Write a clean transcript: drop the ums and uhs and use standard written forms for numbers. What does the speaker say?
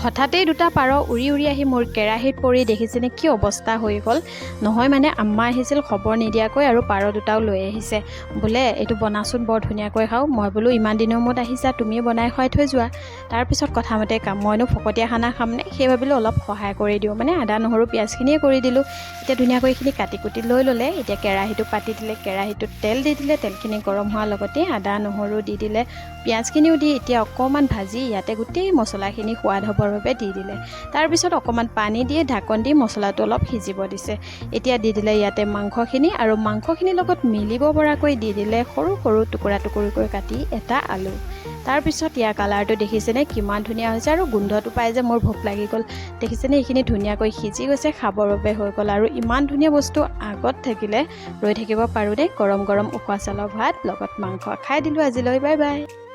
হঠাতেই দুটা পাৰ উৰি উৰি আহি মোৰ কেৰাহীত পৰি দেখিছেনে কি অৱস্থা হৈ গ'ল নহয়। মানে আম্মা আহিছিল খবৰ নিদিয়াকৈ আৰু পাৰ দুটাও লৈ আহিছে। বোলে, এইটো বনাচোন, বৰ ধুনীয়াকৈ খাওঁ। মই বোলো, ইমান দিনৰ মূৰত আহিছা, তুমিয়ে বনাই খুৱাই থৈ যোৱা। তাৰপিছত কথামতে কাম। মইনো ফকতীয়া খানা খামনে? সেই ভাবিলোঁ অলপ সহায় কৰি দিওঁ। মানে আদা, নহৰু, পিঁয়াজখিনিয়ে কৰি দিলোঁ। এতিয়া ধুনীয়াকৈ এইখিনি কাটি কুটি লৈ ল'লে। এতিয়া কেৰাহীটো পাতি দিলে, কেৰাহীটোত তেল দি দিলে। তেলখিনি গৰম হোৱাৰ লগতে আদা, নহৰু দি দিলে, পিঁয়াজখিনিও দি এতিয়া অকণমান ভাজি ইয়াতে গোটেই মছলাখিনি সোৱাদ হ'বৰ বাবে দি দিলে। তাৰপিছত অকণমান পানী দিয়ে ঢাকন দি মছলাটো অলপ সিজিব দিছে। এতিয়া দি দিলে ইয়াতে মাংসখিনি আৰু মাংসখিনিৰ লগত মিলিব পৰাকৈ দি দিলে সৰু সৰু টুকুৰা টুকুৰিকৈ কাটি এটা আলু। তাৰপিছত ইয়াৰ কালাৰটো দেখিছেনে কিমান ধুনীয়া হৈছে? আৰু গোন্ধটো পাই যে মোৰ ভোক লাগি গ'ল। দেখিছেনে, এইখিনি ধুনীয়াকৈ সিজি গৈছে, খাবৰ বাবে হৈ গ'ল। আৰু ইমান ধুনীয়া বস্তু আগত থাকিলে ৰৈ থাকিব পাৰোঁনে? গৰম গৰম উখোৱা চাউলৰ ভাত, লগত মাংস, খাই দিলোঁ। আজিলৈ বাই বাই।